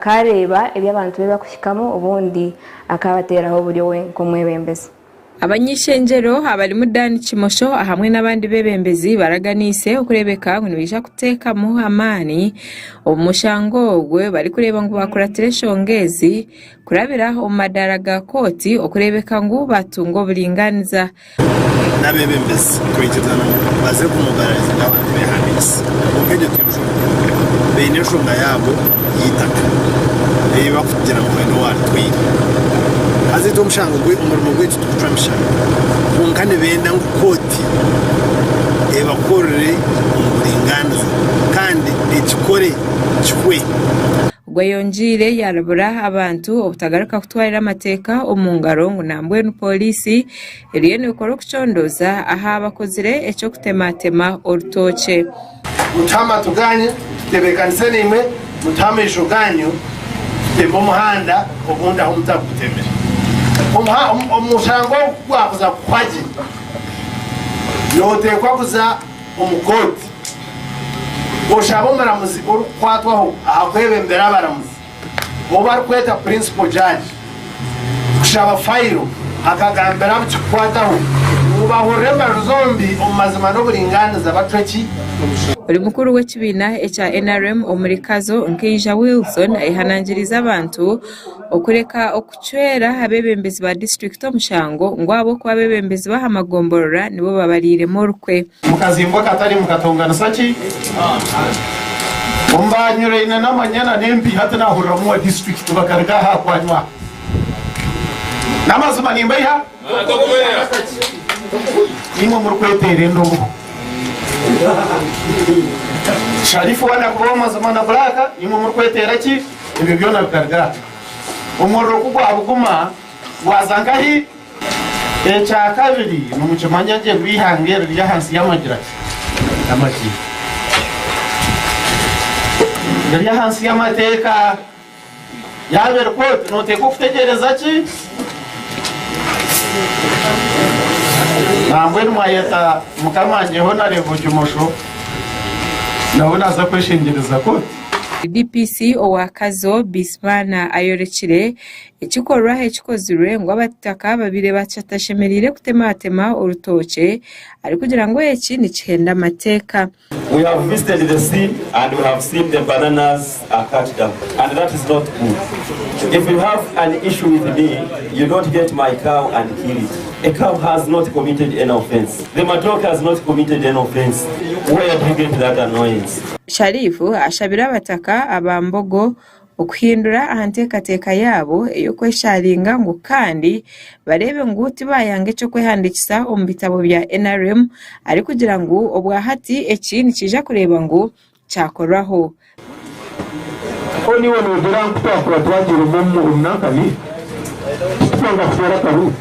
Akaareeba ebi abantu be barikuhikamu obundi akaabateeraho oburyo we nk'omwebembezi. Abany'eishengyero abarimu Dan Kimosho ahamwe n'abandi beebembezi baraganiise okureebeka ngu nibaija kuteekamu amaani omu mushango ogwo barikureeba ngu baakuratira enshonga ezi kurabira omu madaara ga kooti okureebeka ngu baatunga oburingaaniza. N'abeebembezi twaikirizana ngu baze kumobaraizinga abantu beehandiikise. Kwonka egyo ti nshonga. Baine enshonga yaabo y'eitaka ei barikugira ngu haine owaaritwaire. Haza itwe omushango gwe, omurimo gwaitu tikucwa mishango. Kwonka nibenda ngu kooti ebakorere omu buringaaniza kandi ekikore kihwe. Gweyongyeire yaarabura abantu obutagaruka kutwarira amateeka omu ngaro ngu nambwenu pooriisi eriyo neekora okucondooza aha bakozire eky'okutematema orutookye. Mutuhe amatu gaanyu, tutebeekanise naimwe, mutuhe amaisho gaanyu, tuteme omuhanda ogundi ahu mutagutemire. Omushango ogu ku gwakuza kuhwa gye, nooteekwa kuza omu kooti oshabe omuramuzi orikukwatwaho aha kwebembera abaramuzi ou barikweta Principal Judge kushaba fayiro akagambira abu kirikukwataho ngu bahurire embaju zombi omu mazima n'oburingaaniza bacwe ki Ori mukuru w'ekibiina ekya NRM omuri Kazo, Nkeija Wilson ayehanangiriize abantu okureka okucwera abeebembezi ba disiturikiti omushango ngu ahabw'okuba abeebembezi b'aha magomborora nibo babariiremu orukwe. Mukazimbwa akatare mukatonganisa ki? Omu banyuraine n'amanyana n'empiiha tinahuriramu owa disiturikiti bakaruga aha kwanywa aha. N'amazima nimbaiha? Nimwe murikweteera endobo. Sharifu waana kuba ow'amazima na Black nimwe murikweteera ki? Ebyo byona bikaruga aha. Omuriro ku gwabuguma gwaza nkahi? Ekya kabiri, nimukimanya gye ngu eihanga eri riri ahansi y'amagira ki? Y'amateeka. Riri ahansi y'amateeka. Yaaba eri kooti, nooteekwa okutegyereza ki? Nambwenu mwayeta mukama wangye Honarebo Kimosho, nawe naaza kweshengyereza kooti. DPC owa Kazo, Bizimana ayorekire ekikorwa ekikozirwe ngu abataka babaire batashemereire kutematema orutookye arikugira ngu eki nikihenda amateeka. We have visited the scene and we have seen the bananas are cut down and that is not good. If you have an issue with me, you don't get my cow and kill it. A cow has not committed any offense. The matooke has not committed any offense. Where do you get that annoyance? Sharif ashabire abataka aba Mbogo okuhindura aha nteekateeka yaabo ey'okwesharinga ngu kandi bareebe ngu tibayanga eky'okwehandiikisa omu bitabo bya NRM arikugira ngu obwahati eki nikiija kureeba ngu kyakorwaho. Hoona iwe noogira ngu ku twakuba twagiire omu nankani, titukwenda kuteera akaruuru?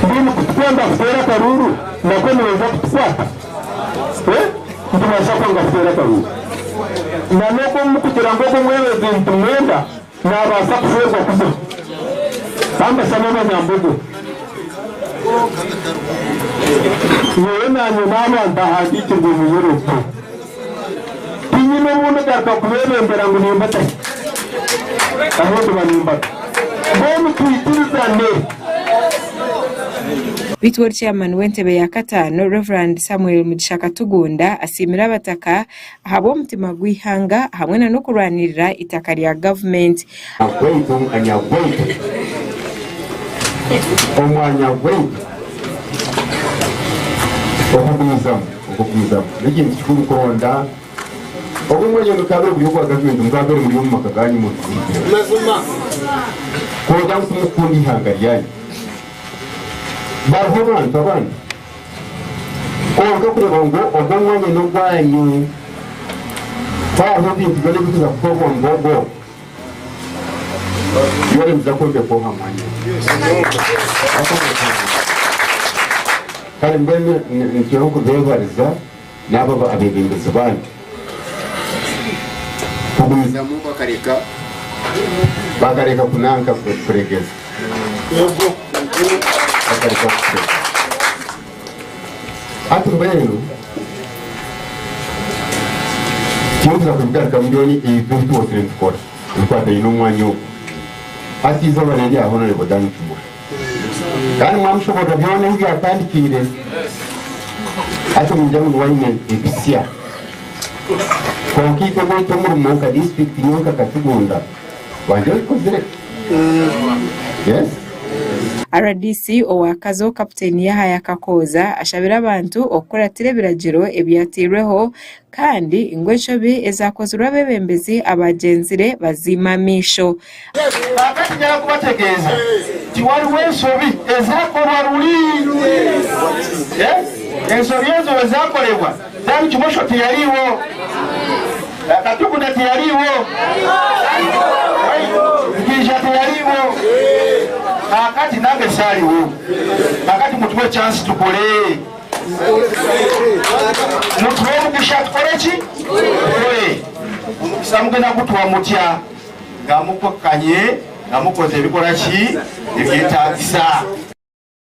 Mbwenu ku tukwenda kuteera akaruuru, nakwo nibaija kutukwata? Nitubaasa kwanga kuteera akaruuru. Na n'ogwo omu kugira ngu ogwo omwebembezi nitumwenda, naabaasa kufeerwa kuza. Kandi ashana abanyambogo. Nyowe naanye naaba ntahandiikirwe mu Europe, tinyine obu ndigaruka kubeebembera ngu nimbata hi, ahu ndiba nimbata. Mbwenu twikirizane. Beitu ori Chairman w'entebe ya kataano, Rev. Samuel Mugisha Katugunda asiimire abataka ahabw'omutima gw'eihanga hamwe na n'okurwanirira eitaka rya gavumenti. Gwaitu omwanya gwaitu omwanya gwaitu okugumizamu okugumizamu n'ekintu kikuru kuronda ogu omwanya gukaba guri ogwa gavumenti mukaba muri omu maka ganyu murikuguhikiraho kwonka ngu timurikukunda eihanga ryanyu bariho abantu abandi Kwonka okureeba ngu ogwo omwanya n'ogwanyu, ku hariho ebintu byona ebirikuza kukorwa ngu ogwo, byona nibiza kwombekwa aha mwanya ogwo. Kare mbwenu nitwenda kubeebariza n'abo abeebembezi banyu kugumizamu bakareka bakareka kunanka kuregeza. Bakareka kuregeza. Hati mbwenu tinkuza kubigarukamu byona ebi ebi twosire nitukora. Ebikwataine n'omwanya ogu. Hati eizooba riri aha Honourable Dan Kimosho. Kandi mwamushoboorora byona ahu byatandikiire. Hati niinyija ngu niwe aine ebisya. Kwonka itwe gwaitu omurimo nka disiturikiti nyowe nka Katugunda bangye ogikozire. Yes. Rdc owa Kazo, Kaputeni Yahaya Kakooza ashabire abantu okukuratira ebiragiro ebyateirweho kandi ngu enshobi ezakozirwe abeebembezi abagyenzire baziime amaisho. Kaakati nyara kubategeeza nti waliwo ensobi ezakorwa ruli. Ensobi ezo bwezakorebwa, Dan Kimosho tiyariiwo, Katukunda tiyariiwo, Nkiija tiyariiwo. Kaakati nange saariwo. Kaakati mutuwe chance tukore. Mutuhe omugisha tukore ki? Tukore. Omugisa mugenda kutuha mutya? Nga mukakanye, nga mukoze ebikora ki? Ebyetaagisa.